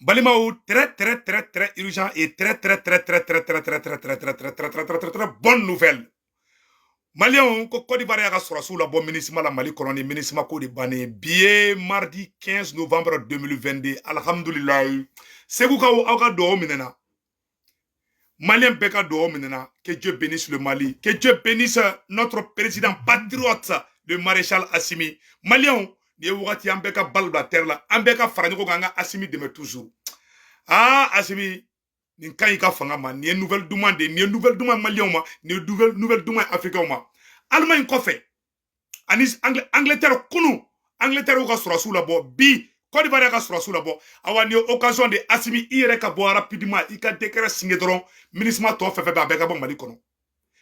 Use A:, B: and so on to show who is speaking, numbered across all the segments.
A: Balimaw, très très très très urgent et très très très très très très très très très très très très très très très très bonne nouvelle. Maliyɛnw, ko Côte d'Ivoire y'a ka sɔrɔsiw labɔ MINUSMA la Mali kɔnɔ. Ni MINUSMA ko de bannen bi ye, mardi 15 novembre 2022. Alhamdulilayi, Segukaw, aw ka dugawu minɛna. Maliyɛn bɛɛ ka dugawu minɛna. Que Dieu bénisse le Mali, que Dieu bénisse notre président patriote, le maréchal Assimi. Maliyɛnw, nin ye wagati an bɛɛ ka balo bila terre la, an bɛɛ ka fara ɲɔgɔn kan, an ka Assimi dɛmɛ toujours. Ah, Assimi, nin ka ɲi ka fanga ma. Nin ye nouvelle duman de ye, nin ye nouvelle duman maliyɛnw ma, nin ye nouvelle duman africainw ma. Allemagne kɔfɛ ani Angleterre, kunu Angleterre y'u ka sɔrɔsiw labɔ, bi Côte d'Ivoire y'a ka sɔrɔsiw labɔ. Awa, nin ye occasion de Assimi, i yɛrɛ ka bɔ rapidement, i ka décret signé dɔrɔn, MINUSMA tɔ fɛn fɛn bɛ, a bɛɛ ka bɔ Mali kɔnɔ.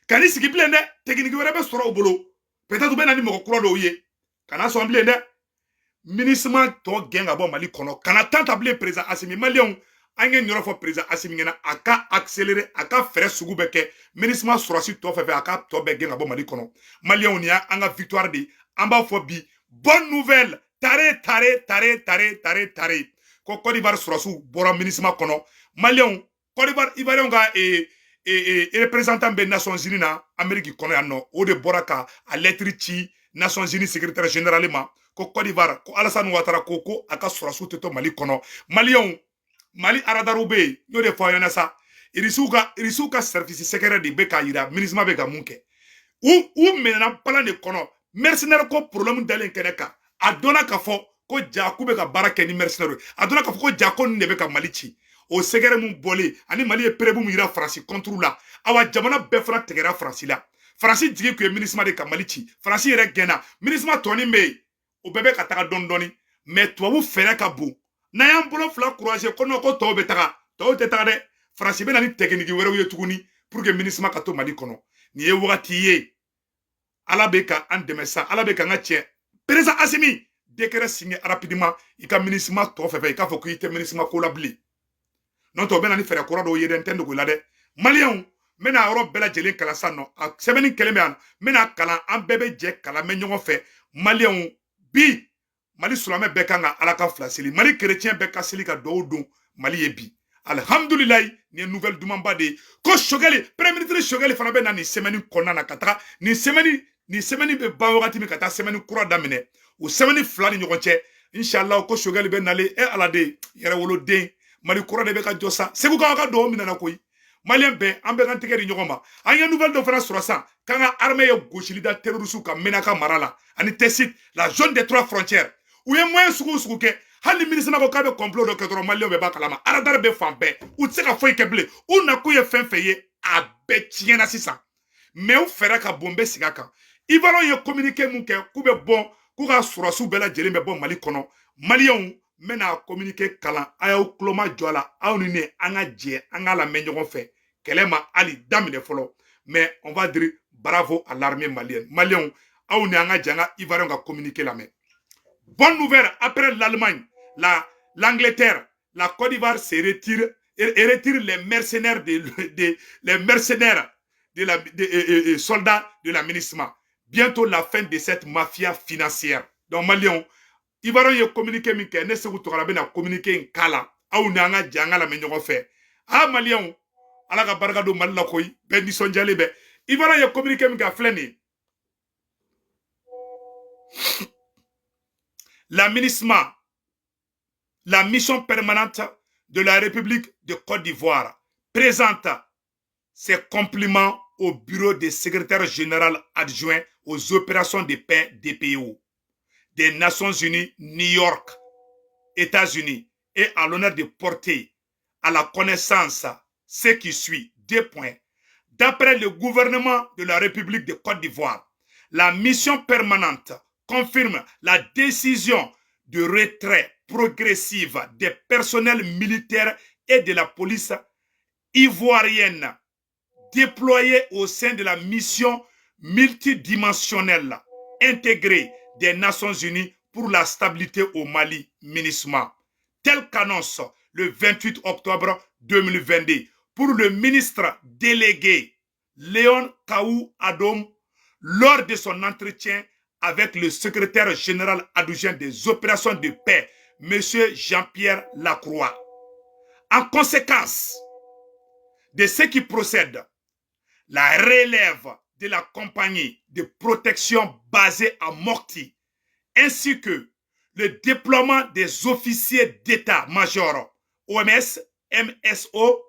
A: Ka n'i sigi bilen dɛ, technique wɛrɛ bɛ sɔrɔ u bolo, peut-être u bɛ na ni mɔgɔ kura dɔw ye. Kana sɔn bilen dɛ, MINUSMA tɔ gɛn ka bɔ Mali kɔnɔ, kana tan ta bilen, président Assimi. Maliyɛnw, an ye nin yɔrɔ fɔ président Assimi ɲɛna, a ka accélérer, a ka fɛɛrɛ sugu bɛɛ kɛ, MINUSMA sɔrɔsi tɔ fɛn fɛn, a ka tɔ bɛɛ gɛn ka bɔ Mali kɔnɔ. Maliyɛnw, nin y'an ka victoire de ye. An b'a fɔ bi, bonne nouvelle, tare tare tare tare tare tare, ko Côte d'Ivoire sɔrɔsiw bɔra MINUSMA kɔnɔ. Maliyɛnw, Côte d'Ivoire, Ivoiriyɛnw ka représentant bɛ Nations Unies na Amérique kɔnɔ yan nɔ, o de bɔra ka a lettre ci Nations Unies secrétaire général ma, ko Côte d'Ivoire, ko Alassane Ouattara ko a ka sɔrɔsiw tɛ to Mali kɔnɔ. Maliyɛnw, Mali radarw bɛ yen, n y'o de fɔ aw ɲɛna sa. Irisiw ka service secret de bɛ k'a yira MINUSMA bɛ ka mun kɛ. U minɛna balan de kɔnɔ. Mercenaire ko problème dalen kɛnɛ kan, a dɔnna k'a fɔ ko ja k'u bɛ ka baara kɛ ni mercenaire ye. A dɔnna k'a fɔ ko ja ko ninnu de bɛ ka Mali ci. O secret mun bɔlen ani Mali ye preuve mun yira Faransi contre la, awa, jamana bɛɛ fana tigɛra Faransi la. Faransi jigi tun ye MINUSMA de ka Mali ci. Faransi yɛrɛ gɛnna. MINUSMA tɔnin bɛ yen, o bɛɛ bɛ ka taga dɔɔni dɔɔni, mais tubabu fɛɛrɛ ka bon. N'an y'an bolo fila croiser ko non, ko tɔw bɛ taga, tɔw tɛ taga dɛ. Faransi bɛ na ni technique wɛrɛw ye tuguni pour que MINUSMA ka to Mali kɔnɔ. Nin ye wagati ye, Ala bɛ ka an dɛmɛ sa, Ala bɛ ka an ka cɛ. Président Assimi, décret signé rapidement, i ka MINUSMA tɔ fɛn fɛn, i k'a fɔ k'i tɛ MINUSMA ko la bilen. N'o tɛ, o bɛ na ni fɛɛrɛ kura dɔw ye dɛ, n tɛ dogo i la dɛ. Maliyɛnw, n bɛna yɔrɔ bɛɛ lajɛlen kalan sisan nɔ. A sɛbɛnni kɛlen bɛ yan, n bɛna kalan, an bɛɛ bɛ jɛ kalan mɛn ɲɔgɔn fɛ. Maliyɛnw, bi Mali silamɛ bɛɛ kan ka Ala ka fila seli, Mali kerecɛn bɛɛ ka seli ka duwawu don Mali ye bi. Alihamudulilayi, nin ye nouvelle dumanba de ye, ko Choguel, premier ministre Choguel fana bɛ na nin semaine kɔnɔna na ka taga. Nin semaine bɛ ban wagati min, ka taa semaine kura daminɛ, o semaine 2 ni ɲɔgɔn cɛ, inshallah, ko Choguel bɛ nalen. E Ala de yɛrɛwoloden, Mali kura de bɛ ka jɔ sa. Segu k'aw ka duwawu minɛ na koyi. Maliyɛn bɛɛ, an bɛɛ k'an tɛgɛ di ɲɔgɔn ma. An ye nouvelle dɔ fana sɔrɔ sisan, k'an ka armée ye gosili da terroriste kan Menaka mara la ani Tessit, la zone des trois frontières. U ye moyen sugu o sugu kɛ, hali ni MINUSMA ko k'a bɛ complot dɔ kɛ dɔrɔn, maliyɛnw bɛɛ b'a kalama, radar bɛ fan bɛɛ, u tɛ se ka foyi kɛ bilen. U nakun ye fɛn fɛn ye, a bɛɛ tiɲɛna sisan, mais u fɛɛrɛ ka bon. N bɛ segin a kan, Ivoiriyɛnw ye communiqué mun kɛ k'u bɛ bɔ, k'u ka sɔrɔsiw bɛɛ lajɛlen bɛ bɔ Mali kɔnɔ. Maliyɛnw, n bɛna communiqué kalan, a y'aw tulo ma jɔ a la, aw ni ne, an ka jɛ an k'a lamɛn ɲɔgɔn fɛ. Kɛlɛ ma hali daminɛ fɔlɔ, mais on va dire bravo à l'armée malienne. Maliyɛnw, aw ni an ka jɛ an ka Ivoiriyɛnw ka communiqué lamɛn. Bonne nouvelle, après l'Allemagne, l'Angleterre, la Côte d'Ivoire se retire et retire les mercenaires les mercenaires de la de, soldats de la MINUSMA. Bientôt la fin de cette mafia financière. Donc Maliens, Ivoiriens ye communiqué min kɛ, ne Segu tɔgɔ bɛna communiqué in k'a la, aw ni an ka jɛ an ka lamɛn ɲɔgɔn fɛ. Ah, Maliens, Ala ka barika don Mali la koyi, bɛɛ nisɔndiyalen bɛ. Ivoiriens ye communiqué min kɛ, a filɛ nin ye. La MINUSMA, la mission permanente de la République de Côte d'Ivoire, présente ses compliments au bureau des secrétaire général adjoint aux opérations de paix DPO des Nations Unies, New York, États-Unis, et à l'honneur de porter à la connaissance ce qui suit. Deux points. D'après le gouvernement de la République de Côte d'Ivoire, la mission permanente confirme la décision de retrait progressive des personnels militaires et de la police ivoirienne déployés au sein de la mission multidimensionnelle intégrée des Nations Unies pour la stabilité au Mali, MINUSMA, tel qu'annonce le 28 octobre 2022 pour le ministre délégué Léon Kaou Adom lors de son entretien avec le secrétaire général adjoint des opérations de paix, M. Jean-Pierre Lacroix. En conséquence de ce qui procède, la relève de la compagnie de protection basée à Mopti, ainsi que le déploiement des officiers d'état-major OMS, MSO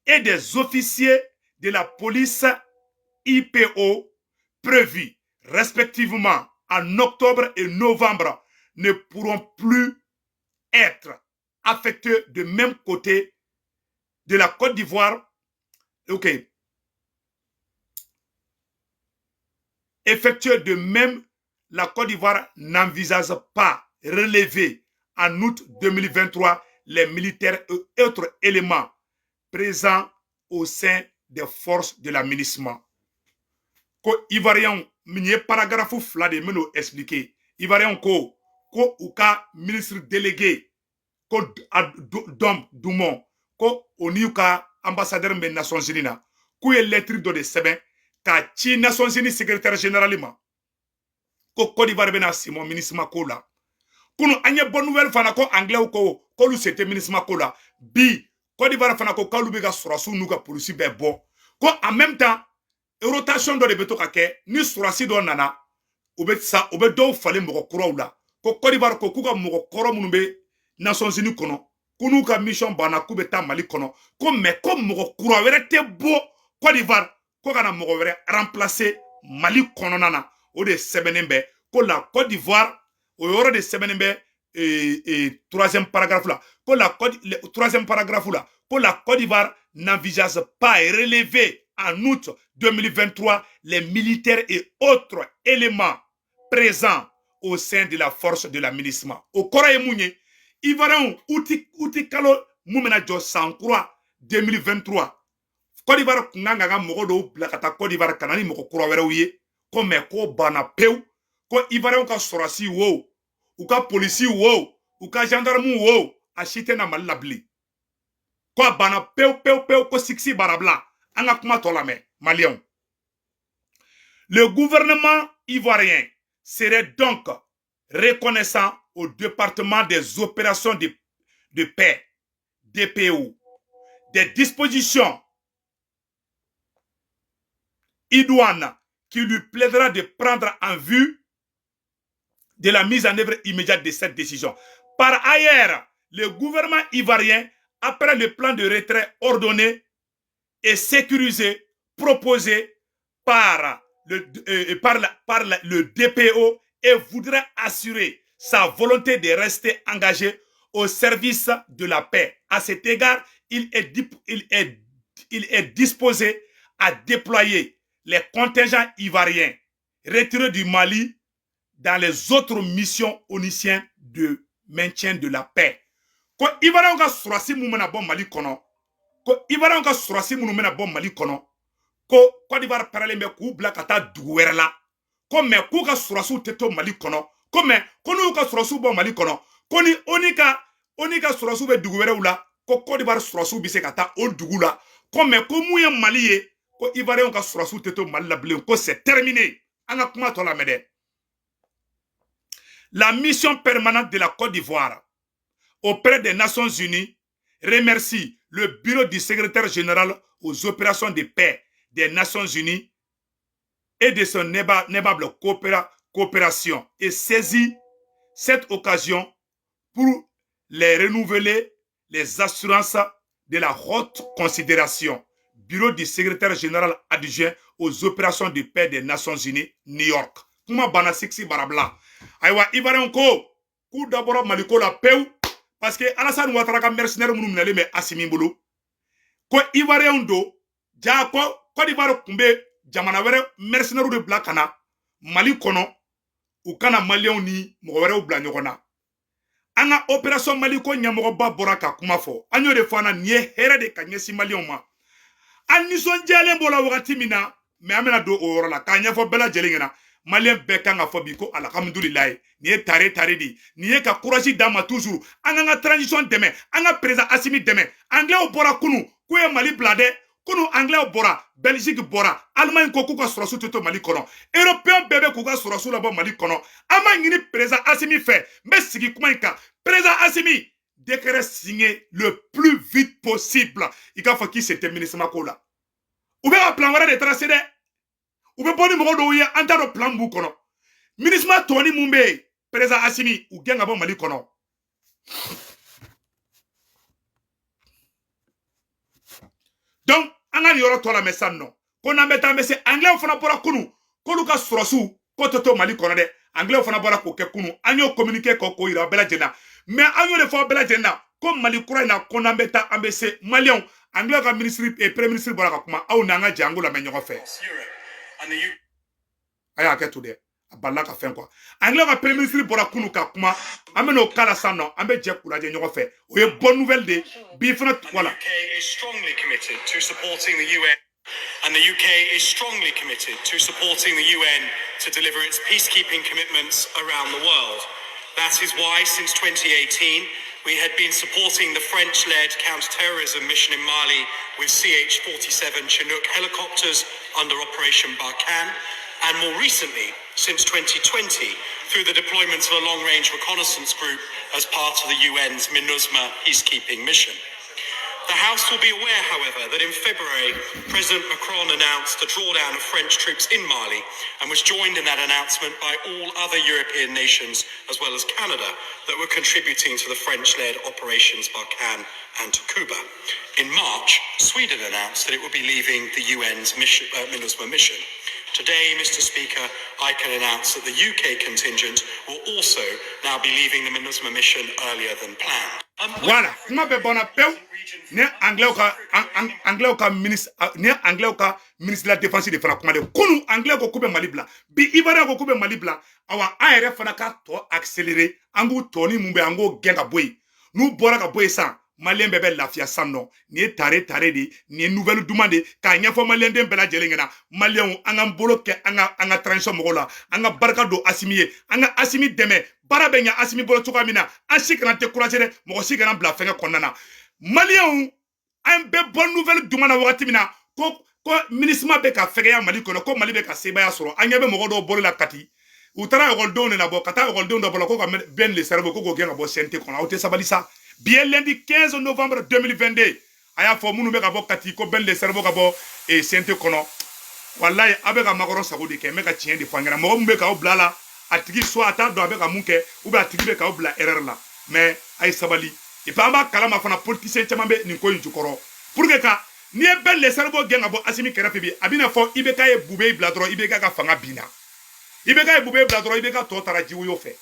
A: et des officiers de la police IPO prévus respectivement en octobre et novembre ne pourront plus être affectés de même côté de la Côte d'Ivoire. Ok. Effectués de même, la Côte d'Ivoire n'envisage pas relever en août 2023 les militaires et autres éléments présents au sein des forces de la MINUSMA. Ko Ivoirien, min ye paragraphe fila de minnu expliquer. Ivoirien ko ko u ka ministre délégué ko Dom Dumont ko o n'u ka ambassadeur bɛ Nations Unies na, k'u ye lettre dɔ de sɛbɛn k'a ci Nations Unies secrétaire général ma ko Côte d'Ivoire bɛna simɔ MINUSMA ko la. Kunu an ye bonne nouvelle fana ko anglais ko k'olu sen tɛ MINUSMA ko la. Bi Côte d'Ivoire fana ko k'olu bɛ ka sɔrɔsiw n'u ka polisi bɛɛ bɔ, ko en même temps rotation dɔ de bɛ to ka kɛ, ni sɔrɔsi dɔ nana u bɛ sa u bɛ dɔw falen mɔgɔ kuraw la. Ko Côte d'Ivoire ko k'u ka mɔgɔ kɔrɔ minnu bɛ Nations Unies kɔnɔ, ko n'u ka mission banna k'u bɛ taa Mali kɔnɔ, ko mais ko mɔgɔ kura wɛrɛ tɛ bɔ Côte d'Ivoire ko ka na mɔgɔ wɛrɛ remplacer Mali kɔnɔna na. O de sɛbɛnnen bɛ ko la Côte d'Ivoire, o yɔrɔ de sɛbɛnnen bɛ troisième paragraphe la, ko la Côte, troisième paragraphe la, ko la Côte d'Ivoire n'envisage pas relever en août 2023 les militaires et autres éléments présents au sein de la force de la MINUSMA. O kɔrɔ ye mun ye? Ivoirien uti kalo mun bɛna jɔ san kura 2023, Côte d'Ivoire kun kan ka mɔgɔ dɔw bila ka taa Côte d'Ivoire ka na ni mɔgɔ kura wɛrɛw ye, ko mais ko banna pewu, ko Ivoirien ka sɔrɔsi wo, u ka polisi wo, u ka gendarme wo, a si tɛ na Mali la bilen, ko a banna pewu pewu pewu, ko siksi barabila. An ka kuma tɔ lamɛn, Maliyɛnw. Le gouvernement ivoirien serait donc reconnaissant au département des opérations de paix, DPO, des dispositions idoines qui lui plaidera de prendre en vue de la mise en œuvre immédiate de cette décision. Par ailleurs, le gouvernement ivoirien, après le plan de retrait ordonné et sécurisé proposé par le DPO, et voudrait assurer sa volonté de rester engagé au service de la paix. À cet égard, il est disposé à déployer les contingents ivoiriens retirés du Mali dans les autres missions onusiennes de maintien de la paix. Ko Ivoirien ka sɔrɔsi mun bɛna bɔ Mali kɔnɔ, ko Ivoirien ka sɔrɔsi minnu bɛna bɔ Mali kɔnɔ, ko Côte d'Ivoire pɛrɛlen bɛ k'u bila ka taa dugu wɛrɛ la, ko mais k'u ka sɔrɔsiw tɛ to Mali kɔnɔ, ko mais ko n'u ka sɔrɔsiw bɔ Mali kɔnɔ, ko ni ONU ka sɔrɔsiw bɛ dugu wɛrɛw la, ko Côte d'Ivoire sɔrɔsiw bɛ se ka taa o dugu la, ko mais ko mun ye Mali ye, ko Ivoirien ka sɔrɔsiw tɛ to Mali la bilen, ko c'est terminé. An ka kuma tɔ lamɛn dɛ. La mission permanente de la Côte d'Ivoire auprès des Nations Unies remercie le bureau du secrétaire général aux opérations de paix des Nations Unies et de son aimable coopération et saisit cette occasion pour les renouveler les assurances de la haute considération. Bureau du secrétaire général adjoint aux opérations de paix des Nations Unies, New York. Kuma banna, siksi barabila. Ayiwa, Ivoirien ko k'u dabɔra Maliko la pewu, parce que Alassane Ouattara ka mercenaire minnu minɛlen bɛ Assimi bolo, ko Ivoirien don ja, ko Côte d'Ivoire tun bɛ jamana wɛrɛ mercenaire de bila ka na Mali kɔnɔ, u kana Maliyɛnw ni mɔgɔ wɛrɛw bila ɲɔgɔn na. An ka opération Maliko ɲɛmɔgɔba bɔra ka kuma fɔ, an y'o de fɔ an na, nin ye hɛrɛ de ka ɲɛsin Maliyɛnw ma. An nisɔndiyalen b'o la wagati min na, mais an bɛna don o yɔrɔ la k'a ɲɛfɔ bɛɛ lajɛlen ɲɛna. Maliyɛn bɛɛ kan ka fɔ bi ko alhamdulilayi, nin ye tare tare de, nin ye ka courage d'an ma toujours, an k'an ka transition dɛmɛ, an ka président Assimi dɛmɛ. Anglais bɔra kunu k'u ye Mali bila dɛ. Kunu anglais bɔra, Belgique bɔra, Allemagne ko k'u ka sɔrɔsiw tɛ to Mali kɔnɔ, européen bɛɛ bɛ k'u ka sɔrɔsiw labɔ Mali kɔnɔ. An b'a ɲini président Assimi fɛ, n bɛ sigi kuma in kan, président Assimi, décret signé le plus vite possible. I k'a fɔ k'i sen tɛ MINUSMA ko la. U bɛ ka plan wɛrɛ de tracer dɛ. U bɛ bɔ ni mɔgɔ dɔw ye, an t'a dɔn plan b'u kɔnɔ. MINUSMA tɔni mun bɛ yen, président Assimi, u gɛn ka bɔ Mali kɔnɔ. Donc an ka nin yɔrɔ tɔ lamɛn sisan nɔ. Ko n'an bɛ taa, an bɛ se. Anglais fana bɔra kunun k'olu ka sɔrɔsiw ko tɛ to Mali kɔnɔ dɛ. Anglais fana bɔra k'o kɛ kunun. An y'o communiqué kɔ k'o yira bɛɛ lajɛlen na. Mais an y'o de fɔ bɛɛ lajɛlen na ko Mali kura in na, ko n'an bɛ taa, an bɛ se. Maliyɛnw, anglais ka ministre et premier ministre bɔra ka kuma, aw n'an ka jɛ an k'o lamɛn ɲɔgɔn fɛ. A y'a kɛ to dɛ, a balila ka fɛn quoi. Anglais ka premier ministre bɔra kunun ka kuma, an bɛ n'o k'a la sisan nɔ, an bɛ jɛ k'u lajɛ ɲɔgɔn fɛ. O ye bonne nouvelle de ye bi fana. Voilà.
B: And the UK is strongly committed to supporting the UN to deliver its peacekeeping commitments around the world. That is why, since 2018, we had been supporting the French-led counter-terrorism mission in Mali with CH-47 Chinook helicopters under Operation Barkhane, and more recently, since 2020, through the deployment of a long-range reconnaissance group as part of the UN's MINUSMA peacekeeping mission. The House will be aware, however, that in February, President Macron announced the drawdown of French troops in Mali and was joined in that announcement by all other European nations, as well as Canada, that were contributing to the French-led operations Barkhane and Takuba. In March, Sweden announced that it would be leaving the UN's mission, MINUSMA mission. Today, Mr. Speaker, I can announce that the UK contingent will also now be leaving the MINUSMA mission earlier than planned.
A: Voilà, kuma bɛɛ banna pewu. Ni anglais ka anglais ka ministre, ni anglais ka ministre de la défense de fana kuma de kunu, anglais ko k'u bɛ Mali bila bi, Ivoirien ko k'u bɛ Mali bila. Awa, an yɛrɛ fana ka tɔ accélérer, an k'u tɔni mun bɛ, an k'o gɛn ka bɔ yen. N'u bɔra ka bɔ yen sisan, maliyɛn bɛɛ bɛ lafiya san nɔ. Nin ye tare tare de, nin ye nouvelle duman de k'a ɲɛfɔ maliyɛnden bɛɛ lajɛlen ɲɛna. Maliyɛnw, an k'an bolo kɛ an ka transition mɔgɔw la, an ka barika don Assimi ye, an ka Assimi dɛmɛ. Baara bɛ ɲɛ Assimi bolo cogoya min na, an si kana décourager dɛ, mɔgɔ si kana bila fɛngɛ kɔnɔna na. Maliyɛnw, an bɛ bonne nouvelle duman na wagati min na ko MINUSMA bɛ ka fɛgɛya Mali kɔnɔ, ko Mali bɛ ka sebaaya sɔrɔ, an ɲɛ bɛ mɔgɔ dɔw bolo la Kati. U taara ekɔlidenw de labɔ ka taa ekɔlidenw dɔ bɔ ko ka Ben le cerveau ko k'o gɛn ka bɔ CNT kɔnɔ. Aw tɛ sabali sa. Bi ye lundi 15 novembre 2022. A y'a fɔ minnu bɛ ka bɔ Kati ko Ben le cerveau ka bɔ CNT kɔnɔ, walayi a bɛ ka Macron sago de kɛ. N bɛ ka tiɲɛ de fɔ an ɲɛna. Mɔgɔ min bɛ k'aw bila la, a tigi soit a t'a dɔn a bɛ ka mun kɛ, ou bien a tigi bɛ k'aw bila erreur la. Mais a ye sabali. Et puis an b'a kalama fana, politicien caman bɛ nin ko in jukɔrɔ pour que ka n'i ye Ben le cerveau gɛn ka bɔ Assimi kɛrɛfɛ bi, a bɛna fɔ IBK ye Boubèye bila dɔrɔn, IBK ka fanga binna. IBK ye Boubèye bila dɔrɔn, IBK tɔ taara jiwoyo fɛ.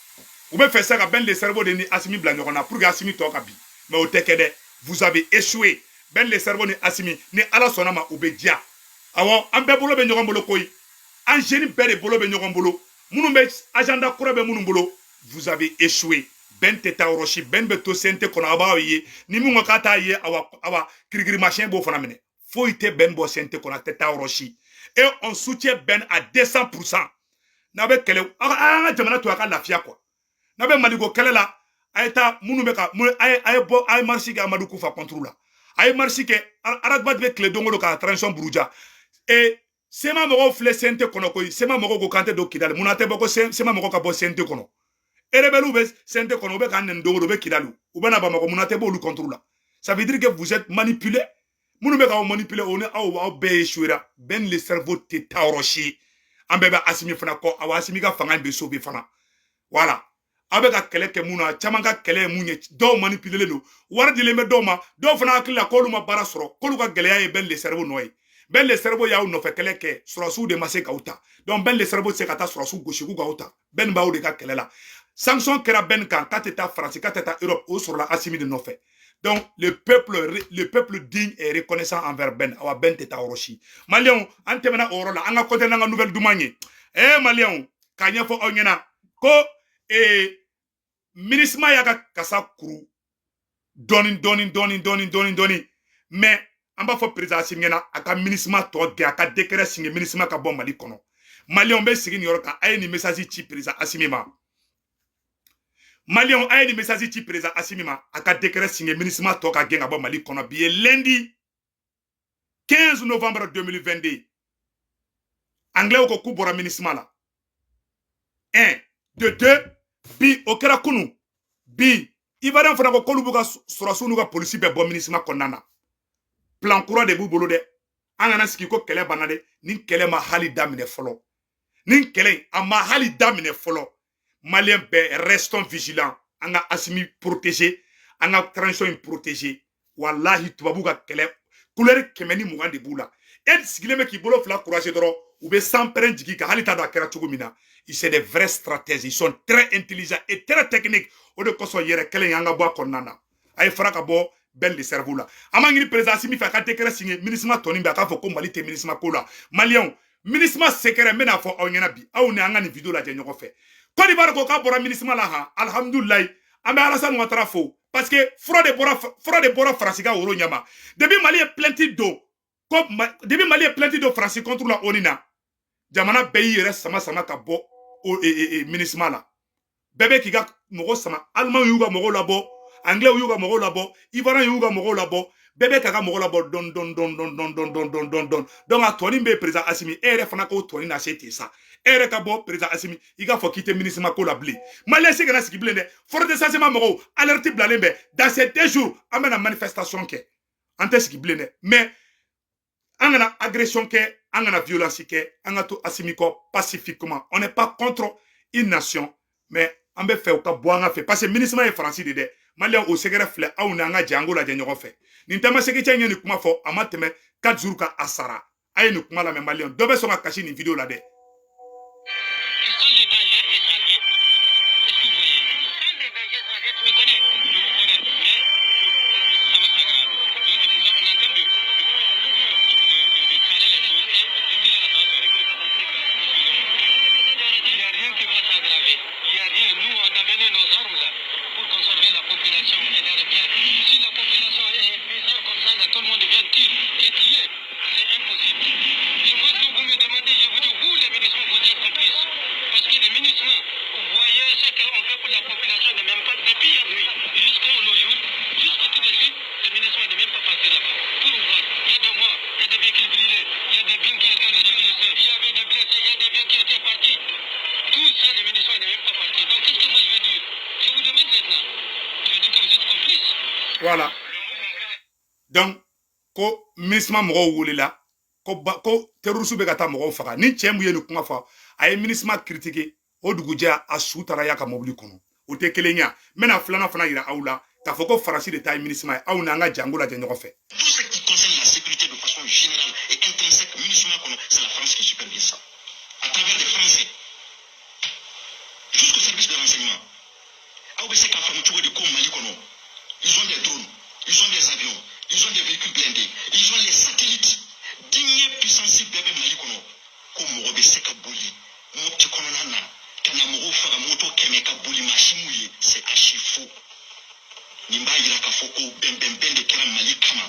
A: U bɛ fɛ sa ka Ben le cerveau de ni Assimi bila ɲɔgɔn na pour que Assimi tɔ ka bin, mais o tɛ kɛ dɛ. Vous avez échoué. Ben le cerveau ni Assimi, ni Ala sɔnna ma, u bɛ diya. Awɔ, an bɛɛ bolo bɛ ɲɔgɔn bolo koyi, an jeune bɛɛ de bolo bɛ ɲɔgɔn bolo, minnu bɛ agenda kura bɛ minnu bolo. Vous avez échoué. Ben tɛ taa yɔrɔ si, Ben bɛ to CNT kɔnɔ. A b'aw ye ni min ko k'a t'a ye, awa awa, kirikirimasiyɛn b'o fana minɛ. Foyi tɛ Ben bɔ CNT kɔnɔ, a tɛ taa yɔrɔ si. Et on soutient Ben à 200%. N'a bɛ kɛlɛ, an ka jamana to a ka lafiya quoi. N'a bɛ Maliko kɛlɛ la, a ye taa minnu bɛ ka a ye bɔ, a ye marche kɛ Amadou Koufa contre la, a ye marche kɛ. Ras Bath bɛ tile don o don ka transition buruja. Et CMA mɔgɔw filɛ CNT kɔnɔ koyi. CMA mɔgɔw ko k'an tɛ don Kidali. Munna tɛ bɔ ko CMA mɔgɔw ka bɔ CNT kɔnɔ? Rebelles bɛ CNT kɔnɔ, u bɛ k'an nɛni don o don, u bɛ Kidali, u bɛ na Bamakɔ. Munna tɛ bɔ olu contre la? Ça veut dire que vous êtes manipulé. Minnu bɛ k'aw manipuler, o ni aw bɛɛ échoué. Ben le cerveau tɛ taa yɔrɔ si. An bɛɛ bɛ Assimi fana kɔ. Awa, Assimi ka fanga in bɛ sauver fana. Voilà, aw bɛ ka kɛlɛ kɛ mun na? Caman ka kɛlɛ ye mun ye? Dɔw manipuler don, wari dilen bɛ dɔw ma. Dɔw fana hakili la k'olu ma baara sɔrɔ, k'olu ka gɛlɛya ye Ben le cerveau nɔ ye. Ben le cerveau y'aw nɔfɛ kɛlɛ kɛ, sɔrɔsiw de ma se k'aw ta. Donc Ben le cerveau tɛ se ka taa sɔrɔsiw gosi k'u k'aw ta. Ben b'aw de ka kɛlɛ la. Sanction kɛra Ben kan k'a tɛ taa Faransi, k'a tɛ taa Europe, o sɔrɔla Assimi de nɔfɛ. Donc le peuple digne est reconnaissant envers Ben. Awa, Ben tɛ taa yɔrɔ si. Maliyɛnw, an tɛmɛna o yɔrɔ la, an ka côté n'an ka nouvelle duman ye. Maliyɛnw, k'a ɲɛfɔ aw ɲɛna ko MINUSMA y'a ka kasa kuru dɔɔni dɔɔni dɔɔni dɔɔni dɔɔni dɔɔni. Mais an b'a fɔ président Assimi ɲɛna, a ka MINUSMA tɔ gɛn, a ka décret signé, MINUSMA ka bɔ Mali kɔnɔ. Maliyɛnw bɛ sigi nin yɔrɔ kan, a ye nin message ci président Assimi ma. Maliyɛnw, a ye nin message ci président Assimi ma, a ka décret signé, MINUSMA tɔ ka gɛn ka bɔ Mali kɔnɔ. Bi ye lundi 15 novembre 2022. Anglais ko k'u bɔra MINUSMA la. 1 de 2, bi o kɛra kunu bi. Ivoirien fana ko k'olu b'u ka sɔrɔsiw n'u ka polisi bɛɛ bɔ MINUSMA kɔnɔna na. Plan kura de b'u bolo dɛ. An kana sigi ko kɛlɛ banna dɛ. Nin kɛlɛ ma hali daminɛ fɔlɔ. Nin kɛlɛ in, a ma hali daminɛ fɔlɔ. Malien bɛɛ, restons vigilants. An ka Assimi protéger, an ka transition in protéger. Walahi, tubabu ka kɛlɛ couleur 120 de b'u la. E sigilen bɛ k'i bolo fila croiser dɔrɔn, u bɛ sanpɛrɛn jigin kan, hali t'a dɔn a kɛra cogo min na. C'est des vrais stratèges, ils sont très intelligents et très techniques. O de kosɔn yɛrɛ kɛlɛ in, an ka bɔ a kɔnɔna na. A ye fara ka bɔ bɛɛ de cerveau la. An b'a ɲini président Assimi fɛ, a ka décret signé. MINUSMA tɔnin bɛ, a k'a fɔ ko Mali tɛ MINUSMA ko la. Maliyɛnw, MINUSMA secret, n bɛna fɔ aw ɲɛna bi. Aw ni an ka nin vidéo lajɛ ɲɔgɔn fɛ. Côte d'Ivoire ko k'a bɔra MINUSMA la han. Alhamdulilayi, an bɛ Alassane Ouattara fo, parce que fura de bɔra Faransi ka woro ɲɛma. Depuis Mali ye plainte don Faransi contre la ONU na, jamana bɛɛ y'i yɛrɛ sama sama ka bɔ o MINUSMA la. Bɛɛ bɛ k'i ka mɔgɔ sama. Allemand y'u ka mɔgɔw labɔ, Anglais y'u ka mɔgɔw labɔ, Ivoirien y'u ka mɔgɔw labɔ. Bɛɛ bɛ k'a ka mɔgɔw labɔ dɔɔni dɔɔni dɔɔni dɔɔni dɔɔni dɔɔni dɔɔni dɔɔni dɔɔni. Donc a tɔnin bɛ président Assimi, e yɛrɛ fana k'o tɔnin lase ten sa. E yɛrɛ ka bɔ, président Assimi, i k'a fɔ k'i tɛ MINUSMA ko la bilen. Malien si kana sigi bilen dɛ. Force de changement mɔgɔw, alerte bilalen bɛ. Dans ces 2 jours, an bɛna manifestation kɛ. An tɛ sigi bilen dɛ. Mais an kana agression kɛ, an kana violence kɛ, an ka to Assimi kɔ pacifiquement. On n'est pas contre une nation, mais an bɛ fɛ u ka bɔ an ka fɛ, parce que MINUSMA ye Faransi de dɛ. Maliyɛn, o sɛgɛrɛ filɛ, aw ni an ka jɛ an k'o lajɛ ɲɔgɔn fɛ. Nin tamasegi cɛ in ye nin kuma fɔ, a ma tɛmɛ 4 jours kan, a sara. A ye nin kuma lamɛn. Maliyɛn dɔ bɛ sɔn ka kasi nin vidéo la dɛ.
C: Sans le danger étranger. Est-ce que vous voyez? Sans le danger étranger, tu me connais? Je vous connais. Mais ça va s'aggraver. Donc c'est pour ça qu'on est en train de caler les choses et d'ici là, ça va se régler. Il n'y a rien qui va s'aggraver. Il n'y a rien. Nous, on a mené nos armes là pour conserver la population et leurs biens. Si la population est bizarre comme ça, là, tout le monde vient tirer et tuer. C'est impossible. Et moi, quand vous me demandez, je vous dis, vous, les ministres, vous êtes complices. Parce que les ministres, vous voyez ce qu'on fait pour la population, n'est même pas, depuis hier nuit jusqu'au jour, jusqu'au tout de suite, le ministre n'est même pas passé là-bas pour voir. Il y a des morts, il y a des véhicules brûlés, il y a des biens qui étaient blessés, il y avait des blessés, il y a des biens qui étaient partis. Tout ça, le ministre n'est même pas parti. Donc, qu'est-ce que moi je veux dire? Je vous demande maintenant. Je dis que vous êtes complices.
A: Voilà. Donc ko MINUSMA mɔgɔw welela ko ba, ko terroriste bɛ ka taa mɔgɔw faga. Ni cɛ mun ye nin kuma fɔ, a ye MINUSMA critiquer, o dugujɛ a su taara y'a ka mobili kɔnɔ. O tɛ kelen ye. N bɛna filanan fana yira aw la k'a fɔ ko Faransi de ta ye MINUSMA ye. Aw ni an ka jango lajɛ ɲɔgɔn fɛ.
D: Tout ce qui concerne la sécurité de façon générale et intrinsèque, MINUSMA kɔnɔ, c'est la France qui supervise ça. À travers des Français. Jusqu'au service de renseignement. Aw bɛ se k'a faamu cogo di ko Mali kɔnɔ, ils ont des drones, ils ont des avions, ils ont des véhicules blindés, ils ont les satellites. Diɲɛ puissance bɛɛ bɛ Mali kɔnɔ, ko mɔgɔ bɛ se ka boli Mopti kɔnɔna na ka na mɔgɔw faga, moto 100 ka boli, maa si m'u ye? C'est archi faux. Nin b'a yira k'a fɔ ko bɛnbɛnbɛn de kɛra Mali kama.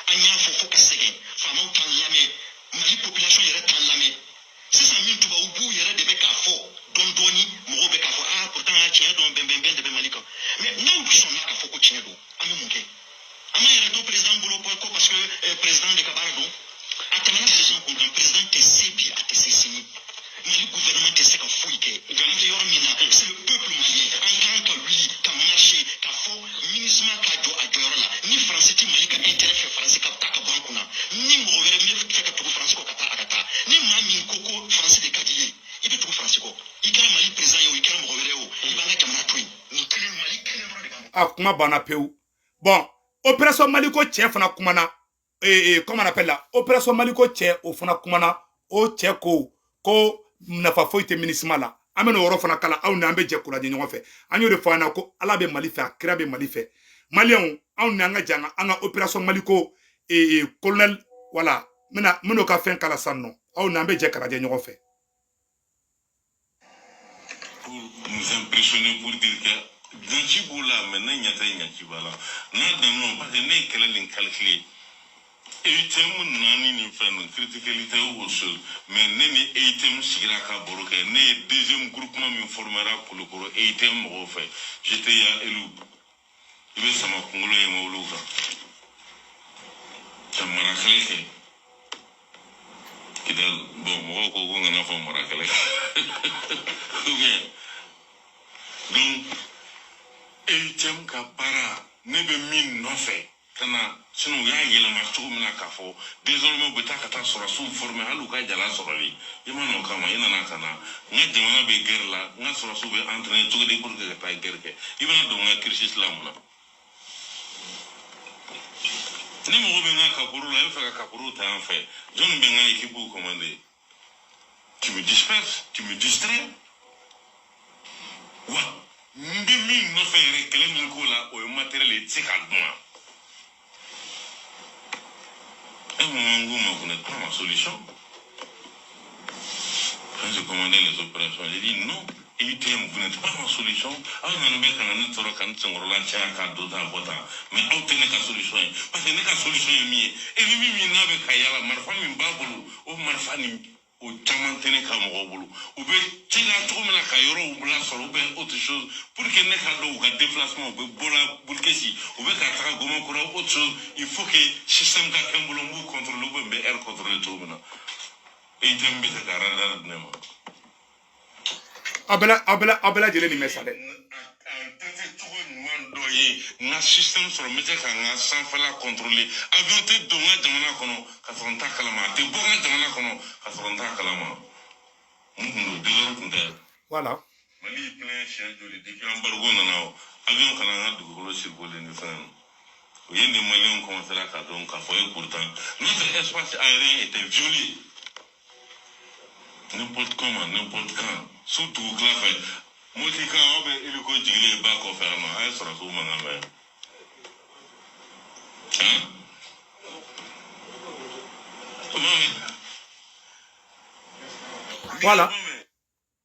D: An y'a fɔ fo ka sɛgɛn, faamaw t'an lamɛn, Mali population yɛrɛ t'an lamɛn. Sisan min tubabu b'u yɛrɛ de bɛ k'a fɔ dɔɔni dɔɔni, mɔgɔw bɛ k'a fɔ: ah, pourtant tiɲɛ don, bɛnbɛnbɛn de bɛ Mali kan. Mais n'aw sɔnna k'a fɔ ko tiɲɛ don, an bɛ mun kɛ? An b'an yɛrɛ to président bolo ko parce que président de ka baara don. A tɛmɛna président kun kan. Président tɛ se bi, a tɛ se sini. Mali gouvernement tɛ se ka foyi kɛ. An bɛ yɔrɔ min na, c'est le peuple malien. An kan ka wuli ka marcher ka fɔ MINUSMA ka jɔ a jɔyɔrɔ la. Ni Faransi ti Mali ka intérêt fɛ, Faransi ka taa ka bɔ an kunna. Ni mɔgɔ wɛrɛ min fɛ ka tugu Faransi kɔ, ka taa, a ka taa. Ni maa min ko ko Faransi de ka di i ye, i bɛ tugu Faransi kɔ. I kɛra Mali président ye o, i kɛra mɔgɔ wɛrɛ ye o, i b'an ka jamana to yen. Nin kelen, Mali kelen dɔrɔn de b'an.
A: A kuma banna pewu. Bon, opération Maliko cɛ fana kumana, comment on appelle la opération Maliko cɛ, o fana kumana. O cɛ ko ko nafa foyi tɛ MINUSMA la. An bɛna o yɔrɔ fana kala. Aw ni an bɛ jɛ k'o lajɛ ɲɔgɔn fɛ. An y'o de fɔ an na ko Ala bɛ Mali fɛ, a kira bɛ Mali fɛ. Maliyɛnw, anw ni an ka jan an ka opération Maliko colonel, voilà, n bɛna o ka fɛn kala sisan nɔ. Aw ni an bɛ jɛ k'a lajɛ ɲɔgɔn fɛ.
E: Pour nous impressionner, pour dire que ɲaci b'o la, mais ne ɲɛ tɛ ɲaci b'a la n'a daminɛ, parce que ne ye kɛlɛ nin calculer, EUTM naani nin fɛn ninnu critiquer tɛ o chose, mais ne ni EUTM sigira ka baro kɛ. Ne ye deuxième groupement min formera Kulukoro EUTM mɔgɔw fɛ, GTIA élu, i bɛ sama kunkolo ye mɔbiliw kan ka mara kɛlɛ kɛ Kidal. Bon, mɔgɔw ko ko n kana fɔ mara kɛlɛ ou bien. Donc EUTM ka baara, ne bɛ min nɔfɛ ka na, sinon u y'a yɛlɛma cogo min na k'a fɔ désormais u bɛ taa ka taa sɔrɔdasiw former, hali u ka jala sɔrɔli i ma n'o kama. I nana ka na n ka jamana bɛ guerre la, n ka sɔrɔdasiw bɛ entraîner cogo di pour que ka taa guerre kɛ? I bɛna don n ka cursus la mun na? Ni mɔgɔ bɛ n ka kaporo la, i bɛ fɛ ka kaporo ta yan fɛ, jɔnni bɛ n ka équipe commander? Tu me disperses, tu me distrais. Wa n bɛ min nɔfɛ yɛrɛ, kɛlɛ min k'o la, o ye matériel ye, i tɛ se k'a dun wa? Un moment, n ko ma, vous n'êtes pas ma solution. Quand je commandais les opérations, j'ai dit non, EUTM, vous n'êtes pas ma solution. Aw nana bɛ ka na ne tɔɔrɔ ka n senkɔrɔla caya k'a don tan bɔ tan, mais aw tɛ ne ka solution ye, parce que ne ka solution ye min ye, ennemi min n'a bɛ ka yala, marifa min b'a bolo, o marifa nin o caman tɛ ne ka mɔgɔw bolo. U bɛ teliya cogo min na ka yɔrɔw lasɔrɔ ou bien autre chose, pour que ne ka dɔn u ka déplacement, u bɛ bɔ la Boulkessi, u bɛ ka taga Gomakura, autre chose, il faut que système ka kɛ n bolo, n b'u contrôler ou bien n bɛ air contrôler cogo min na. EUTM bɛ se ka radar di ne ma.
A: Aw bɛɛ lajɛlen nin mɛn sa dɛ.
E: A traité cogo ɲuman dɔ ye, n ka système sɔrɔ, n bɛ se ka n ka sanfɛla contrôler. Avion tɛ don n ka jamana kɔnɔ ka sɔrɔ n t'a kalama, a tɛ bɔ n ka jamana kɔnɔ ka sɔrɔ n t'a kalama. N kun don désordre tun tɛ.
A: Voilà.
E: Mali y'i plein siɲɛ joli depuis embargo nana o avion kana an ka dugukolo circuler ni fɛn ninnu. O ye nin Maliyɛnw commencera k'a dɔn k'a fɔ, et pourtant notre espace aérien était violé n'importe comment, n'importe quand, su dugukila fɛ, Moti kan, aw bɛ hélico jigilen ba kɔfɛ yan nɔ, a ye sɔrɔsiw mankan mɛn han. O ma mɛn.
A: Voilà.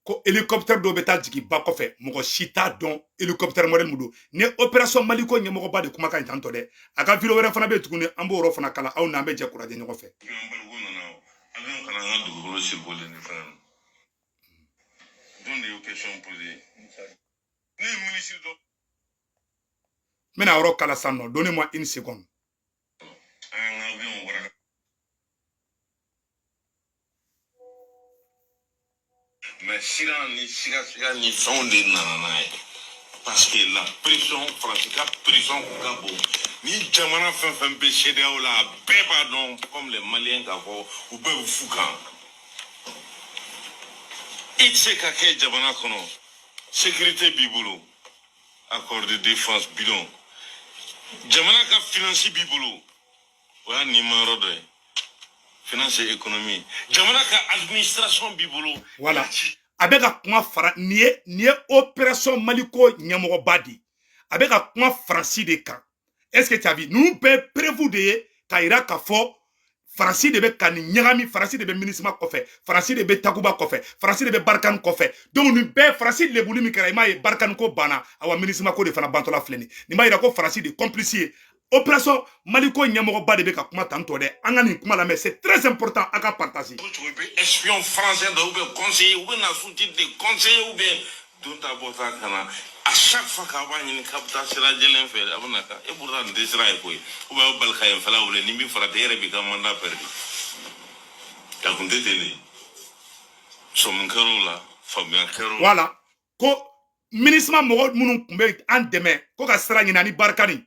A: Ko hélicoptère dɔw bɛ taa jigin ba kɔfɛ, mɔgɔ si t'a dɔn hélicoptère modèle mun don. Ni opération Maliko ɲɛmɔgɔba de kumakan in tantɔ dɛ. A ka vidéo wɛrɛ fana bɛ yen tuguni, an b'o yɔrɔ fana kala aw n'an bɛ jɛ k'o lajɛ ɲɔgɔn fɛ.
E: Embargo nana o avion kana an ka dugukolo circuler ni fɛn ninnu. Jɔn de y'o question posé? Ne ye ministre dɔ.
A: N bɛna yɔrɔ kala sisan nɔ, donnez-moi une seconde.
E: An ka avion wara. Mais siran ni sigasiga ni fɛnw de nana n'a ye, parce que la pression, Faransi ka pression kun ka bon. Ni jamana fɛn fɛn bɛ CEDEAO la, a bɛɛ b'a dɔn comme les Maliens k'a fɔ u bɛɛ bɛ fu kan. I tɛ se ka kɛ jamana kɔnɔ, sécurité b'i bolo, accord de défense bidon, jamana ka finance b'i bolo, o y'a nimayɔrɔ dɔ ye, finance et économie, jamana ka administration b'i bolo.
A: Voilà. A bɛ ka kuma fara nin ye opération Maliko ɲɛmɔgɔba de ye. A bɛ ka kuma Faransi de kan. Est ce que tu as vu? Ninnu bɛɛ ye preuve de ye k'a yira k'a fɔ Faransi de bɛ ka nin ɲagami, Faransi de bɛ MINUSMA kɔfɛ, Faransi de bɛ Takuba kɔfɛ, Faransi de bɛ Barkhane kɔfɛ. Donc nin bɛɛ Faransi lebuli min kɛra, i m'a ye, Barkhane ko banna, awa MINUSMA ko de fana bantɔla filɛ nin. Nin b'a yira ko Faransi de complice ye. Opération Maliko ɲɛmɔgɔba de bɛ ka kuma tantɔ dɛ. An ka nin kuma lamɛn, c'est très important, a ka partager.
E: Cogo cogo, i bɛ espion français dɔ ou bien conseiller, u bɛ na sous titre de conseiller ou bien don ta bɔ ta ka na, à chaque fois k'a b'a ɲini k'a bɛ taa sira jɛlen fɛ, a bɛ na kan, et pourtant nin tɛ sira ye koyi, ou bien a bɛ bali ka yen fɛla wele, ni min farati, e yɛrɛ b'i ka mandat perdu. A kun tɛ ten de, sɔmi kɛr'o la, faamuya kɛr'o la.
A: Voilà. Ko MINUSMA mɔgɔ minnu tun bɛ an dɛmɛ ko ka sira ɲini ani Barkhane,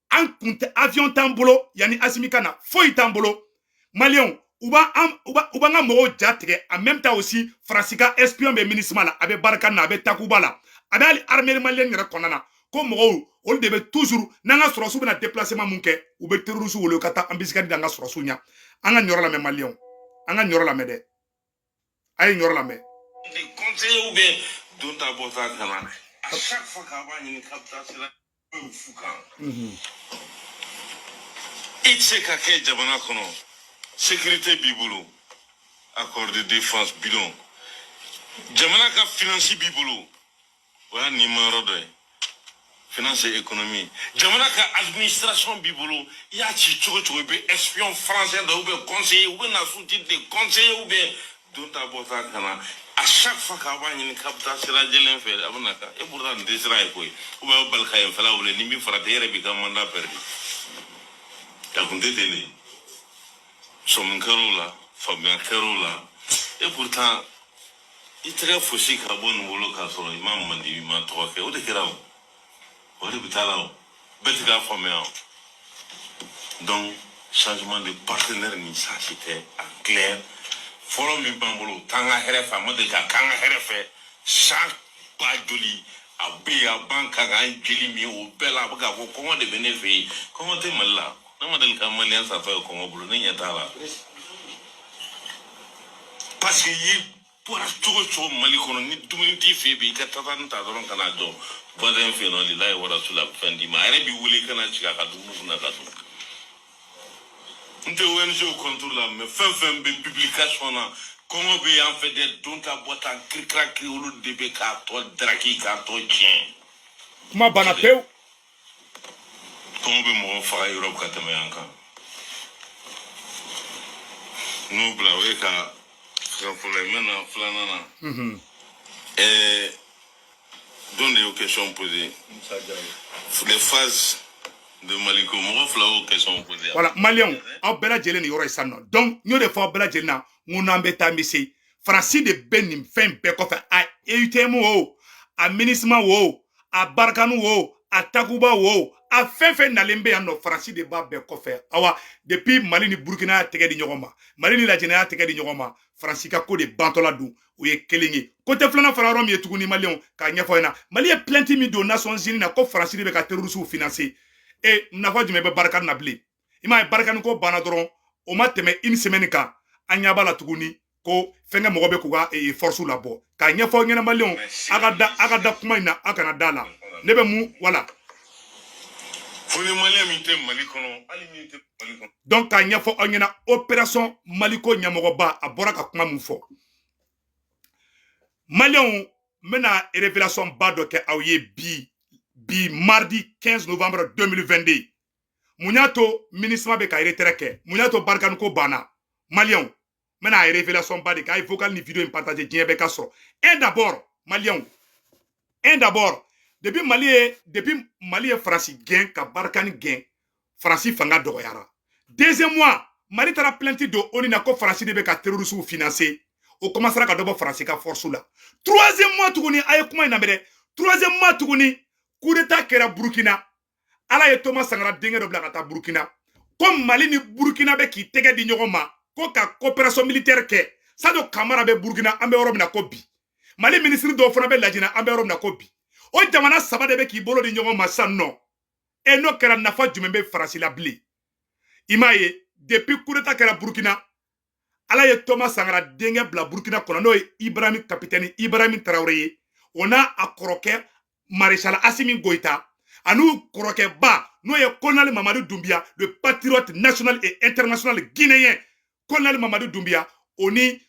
A: an kun tɛ avion t'an bolo yanni Assimi ka na, foyi t'an bolo. Maliyɛnw, u b'an u b'a u b'an ka mɔgɔw ja tigɛ. En même temps aussi, Faransi ka espion bɛ MINUSMA la, a bɛ Barkhane na, a bɛ Takuba la, a bɛ hali armée malienne yɛrɛ kɔnɔna na. Ko mɔgɔw olu de bɛ toujours, n'an ka sɔrɔsiw bɛna déplacement mun kɛ, u bɛ terroriste wele ka taa embuscade d'an ka sɔrɔsiw ɲɛ. An ka nin yɔrɔ lamɛn, maliyɛnw, an ka nin yɔrɔ lamɛn dɛ, a ye nin yɔrɔ lamɛn.
E: De conseiller ou bien don ta bɔ ta ka na, à chaque fois k'a b'a ɲini k'a bɛ taa sira bɛ fu kan. I tɛ se ka kɛ jamana kɔnɔ, sécurité b'i bolo, accord de défense bidon, jamana ka finance b'i bolo, o y'a nimayɔrɔ dɔ ye, finance et économie, jamana ka administration b'i bolo, i y'a ci cogo cogo, i bɛ espion français dɔ ou bien conseiller, u bɛ na sous titre de conseiller ou bien don ta bɔ ta ka na, à chaque fois k'a b'a ɲini k'a bɛ taa sira jɛlen fɛ, a bɛ na kan, et pourtant nin tɛ sira ye koyi, ou bien a bɛ bali ka yen fɛla wele, ni min farati, e yɛrɛ b'i ka mandat perdu. A kun tɛ ten de, sɔmi kɛr'o la, faamuya kɛr'o la, et pourtant i tɛgɛ fosi ka bɔ nin bolo k'a sɔrɔ i ma mandi, i ma tɔgɔ kɛ, o de kɛra o. O de bɛ taa la, o bɛɛ tɛ k'a faamuya. O donc changement de partenaire ni, ça c'était en clair. Fɔlɔ min b'an bolo, o t'an ka hɛrɛ fɛ, a ma deli ka k'an ka hɛrɛ fɛ. San ba joli a bɛ yen, a b'an kan k'an jeli min, o bɛɛ la a bɛ k'a fɔ kɔngɔ de bɛ ne fɛ yen. Kɔngɔ tɛ Mali la. Ne ma deli ka Malien satɔ ye kɔngɔ bolo, ne ɲɛ t'a la, parce que i bɔra cogo o cogo Mali kɔnɔ, ni dumuni t'i fɛ yen bi, i ka tatani ta dɔrɔn ka n'a jɔ voisin fɛ yen nɔ, lilayi warasula, a bɛ fɛn d'i ma. A yɛrɛ b'i wele ka na sigi a ka dumuni kunna ka dun. N tɛ ONG contre la, mais fɛn fɛn bɛ publication na, kɔngɔ bɛ yan fɛ dɛ, don ta bɔ tan, kirikira, olu de bɛ k'a tɔ daraki, k'a tɔ tiɲɛ.
A: Kuma banna pewu.
E: Kɔngɔ bɛ mɔgɔ faga Europe ka tɛmɛ yan kan. N'o bila, o ye ka fɔlɔ ye. N bɛ na filanan na. Don de y'o question posé, les phases de Maliko. Mɔgɔ fila y'o question posé.
A: Voilà, Maliyɛnw, aw bɛɛ lajɛlen nin yɔrɔ ye sisan nɔ. Donc n y'o de fɔ aw bɛɛ lajɛlen na, n ko n'an bɛ taa, n bɛ se. Faransi de bɛ nin fɛn bɛɛ kɔfɛ, a EUTM o, a MINUSMA o, a Barkhane o, a Takuba o, a fɛn fɛn nalen bɛ yan nɔ, Faransi de b'a bɛɛ kɔfɛ. Awa, depuis Mali ni Burukina y'a tɛgɛ di ɲɔgɔn ma, Mali ni Lajinɛ y'a tɛgɛ di ɲɔgɔn ma, Faransi ka ko de bantɔla don. O ye kelen ye. Côté filanan fana, yɔrɔ min ye tuguni, Maliyɛnw, k'a ɲɛfɔ ɲɛna, Mali ye plainte min don Nations Unies na ko Faransi de bɛ ka terroristes financer, e nafa jumɛn bɛ Barkhane na bilen? I m'a ye, Barkhane ko banna dɔrɔn, o ma tɛmɛ une semaine kan, an ɲɛ b'a la tuguni ko fɛnkɛ mɔgɔ bɛ k'u ka force labɔ. K'a ɲɛfɔ ɲɛna, Maliyɛnw, a ka da kuma in na, a kana da la. Ne bɛ mun wala?
E: Fo ni Malien min tɛ Mali kɔnɔ, hali min tɛ Mali kɔnɔ.
A: Donc k'a ɲɛfɔ aw ɲɛna, opération Maliko ɲɛmɔgɔba, a bɔra ka kuma mun fɔ? Maliyɛnw, n bɛna révélation ba dɔ kɛ aw ye bi, bi mardi 15 novembre 2022. Mun y'a to MINUSMA bɛ ka retrait kɛ? Mun y'a to Barkhane ko banna? Maliyɛnw, n bɛna révélation ba de kɛ. A ye vocal ni vidéo in partager, diɲɛ bɛɛ ka sɔrɔ. Un, d'abord, Maliyɛnw, un, d'abord, depuis Mali ye Faransi gɛn ka Barkhane gɛn, Faransi fanga dɔgɔyara. Deuxième mois, Mali taara plainte don ONU na ko Faransi de bɛ ka terroristes financer, o commencera ka dɔ bɔ Faransi ka force la. Troisième mois tuguni, a ye kuma in lamɛn dɛ, troisième mois tuguni, coup d'état kɛra Burukina. Ala ye Thomas Sankara denkɛ dɔ bila ka taa Burukina ko Mali ni Burukina bɛ k'i tɛgɛ di ɲɔgɔn ma ko ka coopération militaire kɛ. Sadio Kamara bɛ Burukina, an bɛ yɔrɔ min na ko bi. Mali ministre dɔw fana bɛ Lajinɛ, an bɛ yɔrɔ min na ko bi. O jamana saba de bɛ k'i bolo di ɲɔgɔn ma sisan nɔ. E n'o kɛra, nafa jumɛn bɛ Faransi la bilen? I m'a ye, depuis coup d'état kɛra Burukina, Ala ye Thomas Sankara denkɛ bila Burukina kɔnɔ, n'o ye Ibrahim, capitaine Ibrahim Traoré ye, o n'a a kɔrɔkɛ maréchal Assimi Goïta, an'u kɔrɔkɛba, n'o ye colonel Mamadi Doumbia, le patriote national et international guinéen, colonel Mamadi Doumbia, o ni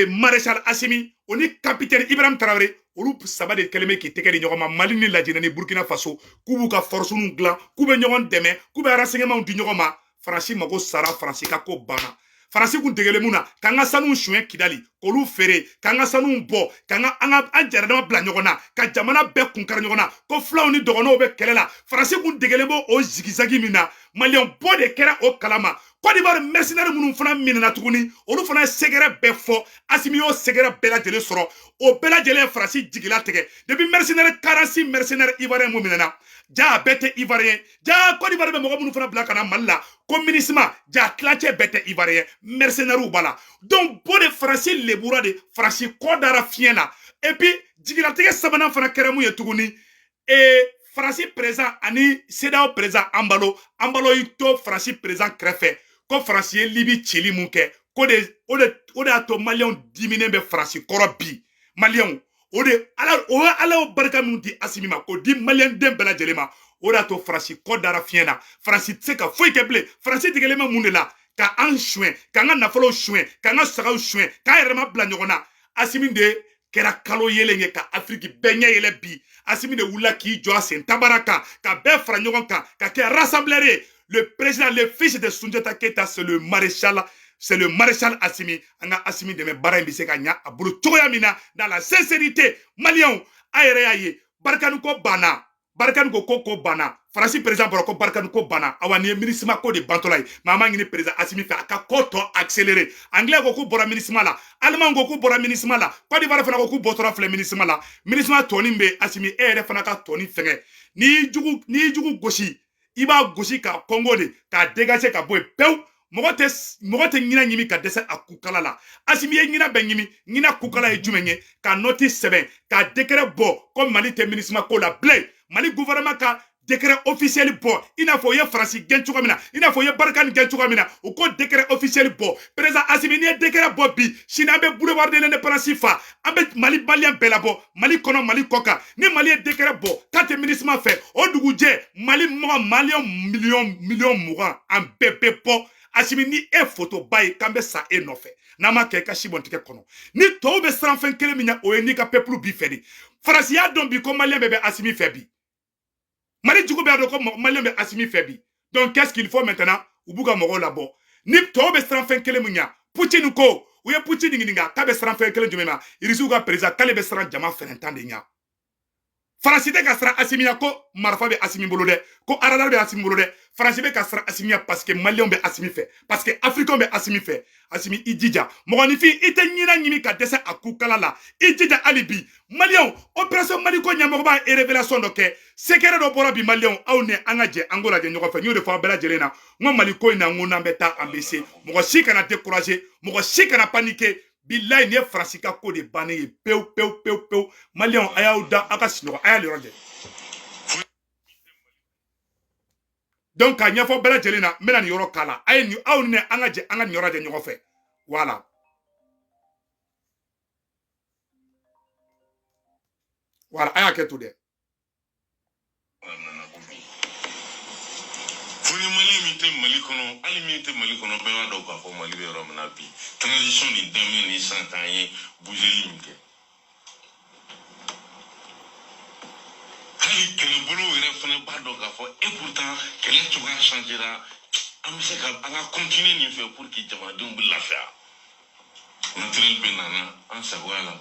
A: maréchal Assimi, o ni capitaine Ibrahim Traoré, olu saba de kɛlen bɛ k'i tɛgɛ di ɲɔgɔn ma, Mali ni Lajinɛ ni Burkina Faso, k'u b'u ka force dilan, k'u bɛ ɲɔgɔn dɛmɛ, k'u bɛ renseignement di ɲɔgɔn ma. Faransi mago sara, Faransi ka ko banna. Faransi kun degelen mun na? K'an ka sanu suɲɛ Kidali k'olu feere, k'an ka sanu bɔ, k'an ka an ka an jɛrɛdama bila ɲɔgɔn na, ka jamana bɛɛ kun kari ɲɔgɔn na, ko filaw ni dɔgɔnɔw bɛ kɛlɛ la. Faransi kun degelen b'o o zigzag min na, Maliyɛn bɔ de kɛra o kalama. Côte d'Ivoire mercenaires minnu fana minɛna tuguni, olu fana ye sɛgɛrɛ bɛɛ fɔ. Asimi y'o sɛgɛrɛ bɛɛ lajɛlen sɔrɔ, o bɛɛ lajɛlen ye Faransi jigila tigɛ. Depuis mercenaire 46 mercenaires ivoirien mun minɛna, ja a bɛɛ tɛ Ivoirien. Ja Côte d'Ivoire bɛ mɔgɔ minnu fana bila ka na Mali la ko MINUSMA, ja tilancɛ bɛɛ tɛ Ivoirien, mercenaires b'a la. Donc bɔ de, Faransi lebura de, Faransi kɔ dara fiɲɛ na. Et puis jigilatigɛ sabanan fana kɛra mun ye tuguni? Ee, Faransi président ani CEDEAO président Embalo, Embalo y'i to Faransi président kɛrɛfɛ ko Faransi ye Libi cili mun kɛ, ko de o de y'a to Maliyɛnw diminen bɛ Faransi kɔrɔ bi. Maliyɛnw, o de Ala, o ye Ala y'o barika min di Asimi ma k'o di Maliyɛn den bɛɛ lajɛlen ma, o de y'a to Faransi kɔ dara fiɲɛ na. Faransi tɛ se ka foyi kɛ bilen. Faransi tigɛlen bɛ mun de la? Ka an suɲɛ, k'an ka nafolow suɲɛ, k'an ka sagaw suɲɛ, k'an yɛrɛ ma bila ɲɔgɔn na. Asimi de kɛra kalo yelen ye ka Afiriki bɛɛ ɲɛ yɛlɛ bi. Asimi de wulila k'i jɔ a sen tabara kan ka bɛɛ fara ɲɔgɔn kan ka kɛ rassembleur ye. Le président, le fils de Sunjata Keita, c'est le maréchal, c'est le maréchal Assimi. An ka Assimi dɛmɛ, baara in bɛ se ka ɲa a bolo cogoya min na, dans la sincérité. Maliyɛnw, a yɛrɛ y'a ye, Barkhane ko banna. Barkhane ko banna. Faransi président bɔra ko Barkhane ko banna. Awa, nin ye MINUSMA ko de bantɔla ye. Mais an b'a ɲini président Asimi fɛ, a ka ko tɔ accélérer. Anglais ko k'u bɔra MINUSMA la, Allemand ko k'u bɔra MINUSMA la, Côte d'Ivoire fana ko k'u bɔtɔla filɛ MINUSMA la. MINUSMA tɔni bɛ, Asimi, e yɛrɛ fana ka tɔni fɛngɛ. N'i jugu gosi, i b'a gosi k'a kɔngɔ de k'a dégager ka bɔ yen pewu. Mɔgɔ tɛ ɲinɛ ɲimi ka dɛsɛ a kukala la. Asimi ye ɲinɛ bɛ ɲimi, ɲinɛ kukala ye jumɛn ye? Ka nɔti sɛbɛn, ka décret bɔ ko Mali tɛ MINUSMA ko la bilen. Mali gouvernement ka décret officiel bɔ, i n'a fɔ u ye Faransi gɛn cogo min na, i n'a fɔ u ye Barkhane gɛn cogo min na, u ko décret officiel bɔ. Président Asimi, n'i ye décret bɔ bi, sini an bɛ boulevard de l'Indépendance fa, an bɛ Mali malien bɛɛ labɔ, Mali kɔnɔ Mali kɔ kan. Ni Mali ye décret bɔ k'a tɛ MINUSMA fɛ, o dugujɛ Mali mɔgɔ malien miliyɔn 20 an bɛɛ bɛ bɔ. Asimi, ni e photo ba ye k'an bɛ sa e nɔfɛ, n'an ma kɛ i ka si bɔn tigɛ kɔnɔ. Ni tɔw bɛ siran fɛn kelen min ɲɛ, o ye n'i ka peuple b'i fɛ de. Faransi y'a dɔn bi ko malien bɛɛ bɛ Asimi fɛ bi. Mali jugu b'a dɔn ko malien bɛ Asimi fɛ bi. Donc qu'est-ce qu'il faut maintenant? U b'u ka mɔgɔw labɔ. Ni tɔw bɛ siran fɛn kelen min ɲɛ, Poutine ko, u ye Poutine ɲininka k'a bɛ siran fɛn kelen jumɛn ma? Irisiw ka président k'ale bɛ siran jama fɛnɛntan de ɲɛ. Faransi tɛ ka siran Asimi ɲɛ ko marifa bɛ Asimi bolo dɛ, ko radar bɛ Asimi bolo dɛ. Faransi bɛ ka siran Asimi ɲɛ parce que maliyɛnw bɛ Asimi fɛ, parce que africains bɛ Asimi fɛ. Asimi, i jija, mɔgɔninfin i tɛ ɲinɛ ɲimi ka dɛsɛ a kukala la, i jija hali bi. Maliyɛnw, opération Maliko ɲɛmɔgɔba ye révélation dɔ kɛ, secret dɔ bɔra bi. Maliyɛnw, aw ni an ka jɛ an k'o lajɛ ɲɔgɔn fɛ. N y'o de fɔ aw bɛɛ lajɛlen na, n ko Maliko in na, n ko n'an bɛ taa an bɛ se. Mɔgɔ si kana décourager, mɔgɔ si kana paniquer. Bilayi, nin ye Faransi ka ko de bannen ye pewu pewu pewu pewu. Maliyɛnw, a y'aw da aw ka sunɔgɔ, a y'a yɔrɔ jɛ. Donc k'a ɲɛfɔ bɛɛ lajɛlen na, n bɛna nin yɔrɔ k'a la. A ye nin, aw ni an ka jɛ an ka nin yɔrɔ jɛ ɲɔgɔn fɛ. Voilà. Voilà, a y'a kɛ to dɛ.
E: Fo ni malien min tɛ Mali kɔnɔ, hali min tɛ Mali kɔnɔ, bɛɛ b'a dɔn k'a fɔ Mali bɛ yɔrɔ min na bi. Transition nin daminɛ ni sisan k'an ye bouger min kɛ. Hali kɛlɛbolo yɛrɛ fana b'a dɔn k'a fɔ et pourtant kɛlɛ cogoya changera, an bɛ se ka an ka continuer nin fɛ pour que jamanadenw bɛ lafiya. Naturel bɛ nana an sagoya la,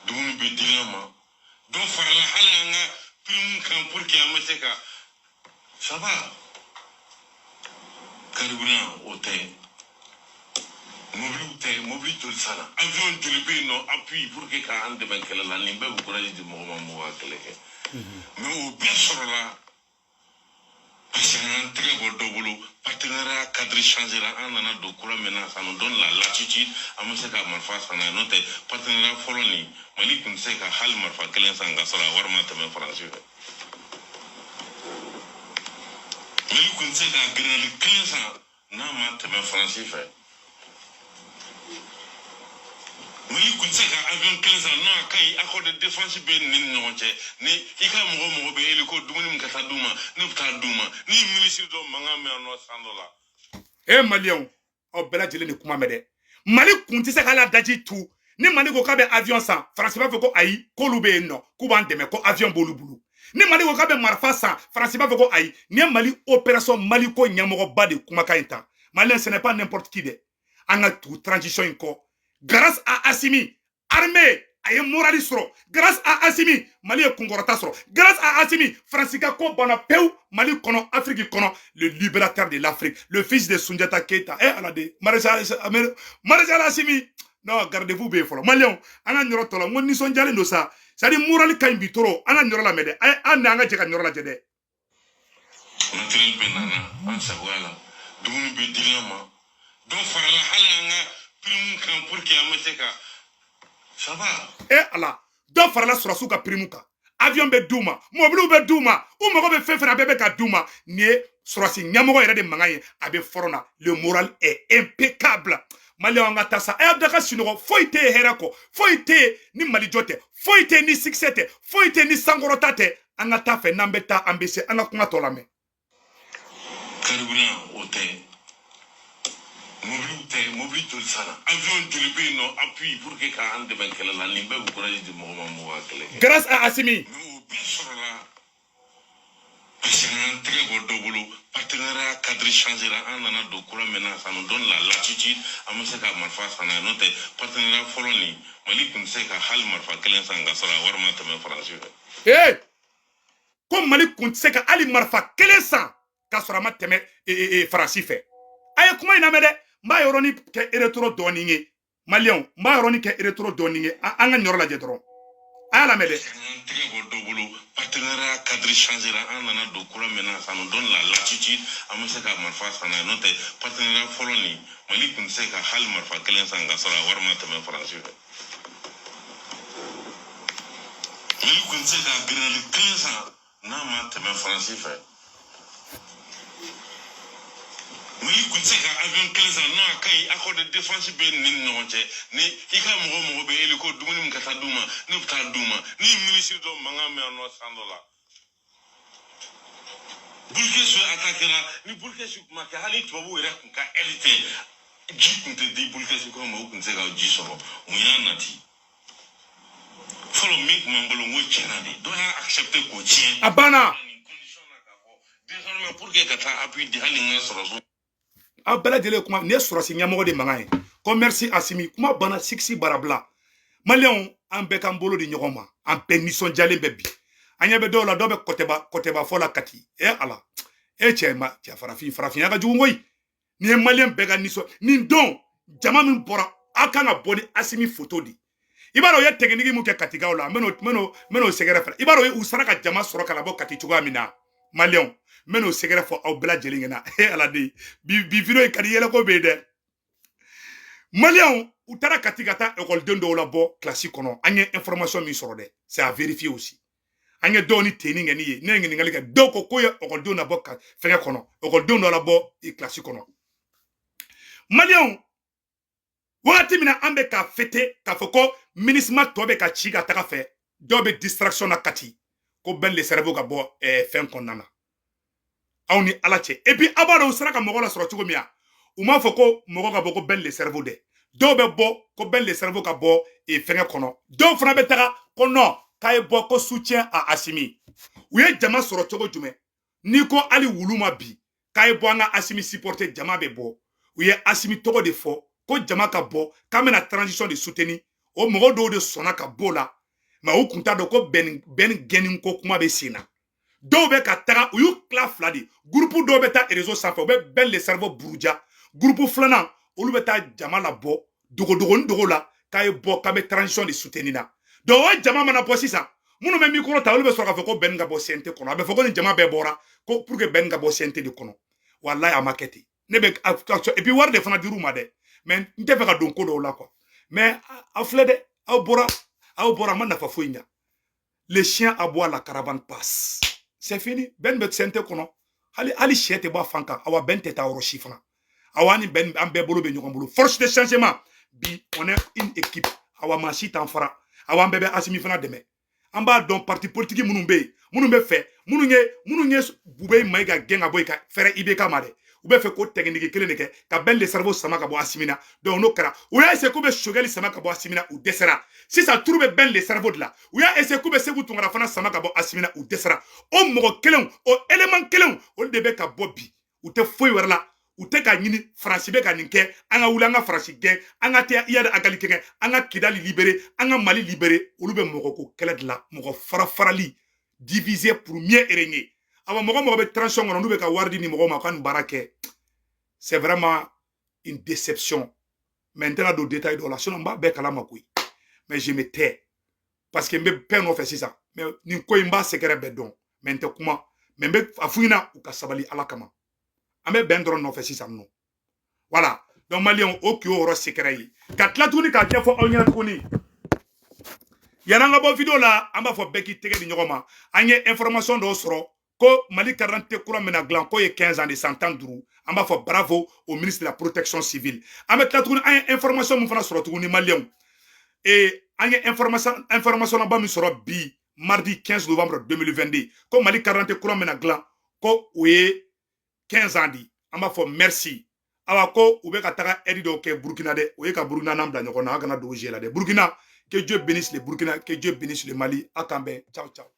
E: dumuni bɛ di an ma, dɔ farala hali an ka prime kan pour que an bɛ se ka ça va. Carburant o tɛ, mobiliw tɛ, mobili joli sanna, avion joli bɛ yen nɔ appui pour que k'an dɛmɛ kɛlɛ la, nin bɛɛ bɛ courage di mɔgɔ ma, mɔgɔ ka kɛlɛ kɛ. Mais o bɛɛ sɔrɔla parce que an tɛgɛ bɔ dɔ bolo, partenariat cadre changera, an nana don kura min na, ça nous donne la latitude, an bɛ se ka marifa san n'a ye. N'o tɛ partenariat fɔlɔ nin, Mali tun tɛ se ka hali marifa kelen san ka sɔrɔ a wari ma tɛmɛ Faransi fɛ. Mali tun tɛ se ka grenade kelen san n'a ma tɛmɛ Faransi fɛ. Mali tun tɛ se ka avion kelen san n'a ka ɲi, accord de défense bɛ nin ni ɲɔgɔn cɛ. Ni i ka mɔgɔ mɔgɔ bɛ hélico dumuni min ka taa d'u ma, ne bɛ taa d'u ma. Ni ministre dɔ mankan mɛn yan nɔ san dɔ la.
A: E maliyɛnw, aw bɛɛ lajɛlen ni kuma mɛn dɛ. Mali kun tɛ se k'ala daji tu. Ni Mali ko k'a bɛ avion san, Faransi b'a fɔ ko ayi, k'olu bɛ yen nɔ, k'u b'an dɛmɛ, ko avion b'olu bolo. Ni Mali ko k'a bɛ marifa san, Faransi b'a fɔ ko ayi. Nin ye Mali opération Maliko ɲɛmɔgɔba de kumakan in ta. Malien, ce n'est pas n'importe qui dɛ. An ka tugu transition in kɔ. Grâce à Assimi, armée a ye morali sɔrɔ. Grâce à Assimi, Mali ye kunkɔrɔta sɔrɔ. Grâce à Assimi, Faransi ka ko banna pewu Mali kɔnɔ, Afrique kɔnɔ. Le libérateur de l'Afrique, le fils de Sunjata Keita. Eh ala de, Maréchal Assimi. Non, gardez-vous bɛ yen fɔlɔ. Maliyɛnw, an ka ɲɔrɔ tɔ la, n ko nisɔndiyalen don sa. C'est à dire morali ka ɲi bi trop. An ka ɲɔrɔ lamɛn dɛ. An ni an ka jɛ ka ɲɔrɔ lajɛ dɛ.
E: Naturel bɛ nana an sagoya la, dumuni bɛ di an ma, dɔ farala hali an ka prime kan pour que an bɛ se ka ça va.
A: E ala, dɔ farala sɔrɔsiw ka prime kan, avion bɛ d'u ma, mobiliw bɛ d'u ma, u mago bɛ fɛn fɛn na, a bɛɛ bɛ ka d'u ma. Nin ye sɔrɔsi ɲɛmɔgɔ yɛrɛ de mankan ye, a bɛ front na. Le moral est impeccable. Maliyɛnw, an ka taa sa. A y'a da ka sunɔgɔ. Foyi tɛ yen hɛrɛ kɔ, foyi tɛ yen ni Malijɔ tɛ, foyi tɛ yen ni succès tɛ, foyi tɛ yen ni sankɔrɔta tɛ. An ka taa fɛ, n'an bɛ taa an bɛ se. An ka kuma tɔ lamɛn.
E: Carburant o tɛ, mobiliw tɛ, mobili joli sanna, avion joli bɛ yen nɔ appui pour que k'an dɛmɛ kɛlɛ la, nin bɛɛ bɛ courage di mɔgɔ ma, mɔgɔ ka kɛlɛ kɛ.
A: Grâce à Assimi.
E: Mais o bɛɛ sɔrɔla parce que an tɛgɛ bɔ dɔ bolo, partenariat cadre changera, an nana don kura min na, ça nous donne la latitude, an bɛ se ka marifa san n'a ye. N'o tɛ partenariat fɔlɔ nin, Mali tun tɛ se ka hali marifa kelen san ka sɔrɔ a wari ma tɛmɛ Faransi fɛ.
A: Ee, ko Mali kun tɛ se ka hali marifa kelen san k'a sɔrɔ a ma tɛmɛ Faransi fɛ. A ye kuma in lamɛn dɛ. N b'a yɔrɔnin kɛ rétro dɔɔnin ye. Maliyɛnw, n b'a yɔrɔnin kɛ rétro dɔɔnin ye. An ka nin yɔrɔ lajɛ dɔrɔn. A y'a lamɛn dɛ.
E: An tɛgɛ bɔ dɔ bolo, partenariat cadre changera, an nana don kura min na, ça nous donne la latitude, an bɛ se ka marifa san n'a ye. N'o tɛ, partenariat fɔlɔ nin, Mali tun tɛ se ka hali marifa kelen san ka sɔrɔ a wari ma tɛmɛ Faransi fɛ. Mali tun tɛ se ka grenade kelen san n'a ma tɛmɛ Faransi fɛ. Mali tun tɛ se ka avion kelen san n'a ka ɲi, accord de défense bɛ nin ni ɲɔgɔn cɛ. Ni i ka mɔgɔ mɔgɔ bɛ hélico, dumuni min ka taa d'u ma, ne bɛ taa d'u ma. Ni minisiri dɔ mankan mɛn yan nɔ san dɔ la, Boulkessi attaquera, ni Boulkessi tun ma kɛ, hali tubabuw yɛrɛ tun ka aide tɛ, ji tun tɛ di Boulkessi kɔ ma, u tun tɛ se ka ji sɔrɔ. Mun y'a nati fɔlɔ? Min tun bɛ n bolo, n ko tiɲɛna de, dɔ y'a accepté k'o tiɲɛ.
A: A banna.
E: Nin condition na k'a fɔ désormais, pour que ka taa appui di hali n ka sɔrɔ
A: Aw bɛɛ lajɛlen, kuma nin ye sɔrɔsi ɲɛmɔgɔ de mankan ye ko merci Assimi. Kuma banna, siksi barabila. Maliyɛnw, an bɛɛ k'an bolo di ɲɔgɔn ma, an bɛɛ nisɔndiyalen bɛ bi. An ɲɛ bɛ dɔw la, dɔw bɛ kɔtɛba kɔtɛba fɔ la Kati. E Ala, e cɛ ma cɛ, farafin farafinya ka jugu koyi. Nin ye maliyɛn bɛɛ ka nisɔn nin don. Jama min bɔra, aw kan ka bɔ ni Assimi photo de. I b'a dɔn u ye technique mun kɛ Katikaw la, n bɛn'o sɛgɛrɛ fana. I b'a dɔn u sera ka jama sɔrɔ ka na bɔ Kati cogoya min na, maliyɛnw, n bɛn'o sɛgɛrɛ fɔ aw bɛɛ lajɛlen ɲɛna. E Ala de, bi bi vidéo in ka di, yɛlɛko bɛ yen dɛ. Maliyɛnw, u taara Kati ka taa ekɔliden dɔw labɔ kilasi kɔnɔ. An ye information min sɔrɔ dɛ, c'est à vérifier aussi. An ye dɔw ni tenni kɛ ni ye, ne ye ɲininkali kɛ, dɔw ko k'o ye ekɔlidenw labɔ ka fɛngɛ kɔnɔ, ekɔlidenw dɔ labɔ kilasi kɔnɔ. Maliyɛnw, wagati min na an bɛ ka fêter k'a fɔ ko MINUSMA tɔ bɛ ka ci ka taga fɛ, dɔw bɛ distraction na Kati ko Ben le cerveau ka bɔ fɛn kɔnɔna na. Aw ni Ala cɛ. Et puis aw b'a dɔn u sera ka mɔgɔ lasɔrɔ cogo min na, u m'a fɔ ko mɔgɔ ka bɔ ko Ben le cerveau dɛ. Dɔw bɛ bɔ ko Ben le cerveau ka bɔ fɛngɛ kɔnɔ, dɔw fana bɛ taga ko non, k'a ye bɔ ko soutien à Assimi. U ye jama sɔrɔ cogo jumɛn? N'i ko hali wulu ma bi k'a ye bɔ an ka Assimi supporter, jama bɛ bɔ. U ye Assimi tɔgɔ de fɔ ko jama ka bɔ, k'an bɛna transition de soutenir. O mɔgɔ dɔw de sɔnna ka b'o la, mais u kun t'a dɔn ko bɛn bɛn gɛnni ko kuma bɛ sen na. Dɔw bɛ ka taga, u y'u tila fila de. Groupe dɔw bɛ taa réseau sanfɛ, u bɛ Ben le cerveau buruja. Groupe filanan, olu bɛ taa jama labɔ dogodogonin dogo la k'a ye bɔ k'an bɛ transition de soutenir na. Donc o jama mana bɔ sisan, minnu bɛ micro ta, olu bɛ sɔrɔ k'a fɔ ko Ben ka bɔ CNT kɔnɔ. A bɛ fɔ ko ni jama bɛɛ bɔra ko pour que Ben ka bɔ CNT de kɔnɔ. Walayi, a ma kɛ ten. Ne bɛ, et puis wari de fana dir'u ma dɛ, mais n tɛ fɛ ka don ko dɔw la quoi. Mais aw filɛ dɛ, aw bɔra, aw bɔra, a ma nafa foyi ɲa. Le chien aboie, la caravane passe, c'est fini. Ben bɛ CNT kɔnɔ, hali hali sɛ tɛ bɔ a fan kan. Awa, Ben tɛ taa yɔrɔ si fana. Awa, ni Ben, an bɛɛ bolo bɛ ɲɔgɔn bolo. Force de changement bi, on est une équipe. Awa, maa si t'an fara. Awa, an bɛɛ bɛ Assimi fana dɛmɛ. An b'a dɔn parti politique minnu bɛ yen, minnu bɛ fɛ, minnu ye Boubèye Maïga gɛn ka bɔ yen ka fɛrɛ IBK ma dɛ, u bɛ fɛ ko technique kelen de kɛ ka Ben le cerveau sama ka bɔ Assimi na. Donc n'o kɛra, u y'a essayé k'u bɛ Choguel sama ka bɔ Assimi na, u dɛsɛra. Sisan turu bɛ Ben le cerveau de la. U y'a essayé k'u bɛ Sékou Tounkara fana sama ka bɔ Assimi na, u dɛsɛra. O mɔgɔ kelenw, o élément kelenw, olu de bɛ ka bɔ bi. U tɛ foyi wɛrɛ la, u tɛ ka ɲini Faransi bɛ ka nin kɛ, an ka wuli an ka Faransi gɛn, an ka tɛ Iyad Ag Ghali kɛ, an ka Kidali libéré, an ka Mali libéré. Olu bɛ mɔgɔ ko kɛlɛ de la, mɔgɔ fara farali, diviser pour mieux régner. Awa, mɔgɔ mɔgɔ bɛ transition kɔnɔ, n'u bɛ ka wari di ni mɔgɔw ma u ka nin baara kɛ, c'est vraiment une déception. Mais n tɛna don détail dɔw la, sinon n b'a bɛɛ kalama koyi. Mais je me tais parce que n bɛ pɛn nɔfɛ sisan. Mais nin ko in, n b'a secret bɛɛ dɔn, mais n tɛ kuma. Mais n bɛ a f'u ɲɛna, u ka sabali Ala kama. An bɛ bɛn dɔrɔn nɔfɛ sisan nɔ. Voilà, donc maliyɛnw, o k'i y'o yɔrɔ secret ye. Ka tila tuguni k'a ɲɛfɔ aw ɲɛna tuguni, yan'an ka bɔ vidéo la, an b'a fɔ bɛɛ k'i tɛgɛ di ɲɔgɔn ma. An ye information dɔw sɔrɔ ko Mali carte d'identité kura min na dilan, k'o ye 15 ans de, san 15. An b'a fɔ bravo au ministre de la protection civile. An bɛ tila tuguni, an ye information min fana sɔrɔ tuguni, maliyɛnw, an ye information ba min sɔrɔ bi, mardi 15 novembre 2022, ko Mali carte d'identité kura min na dilan, ko o ye 15 ans di. An b'a fɔ merci. Awa, ko u bɛ ka taga aide dɔw kɛ Burukina dɛ, o ye ka Burukina n'an bila ɲɔgɔn na. A kana don o jeu la dɛ. Burukina, que Dieu bénisse le Burkina, que Dieu bénisse le Mali. A k'an bɛn, ciao ciao.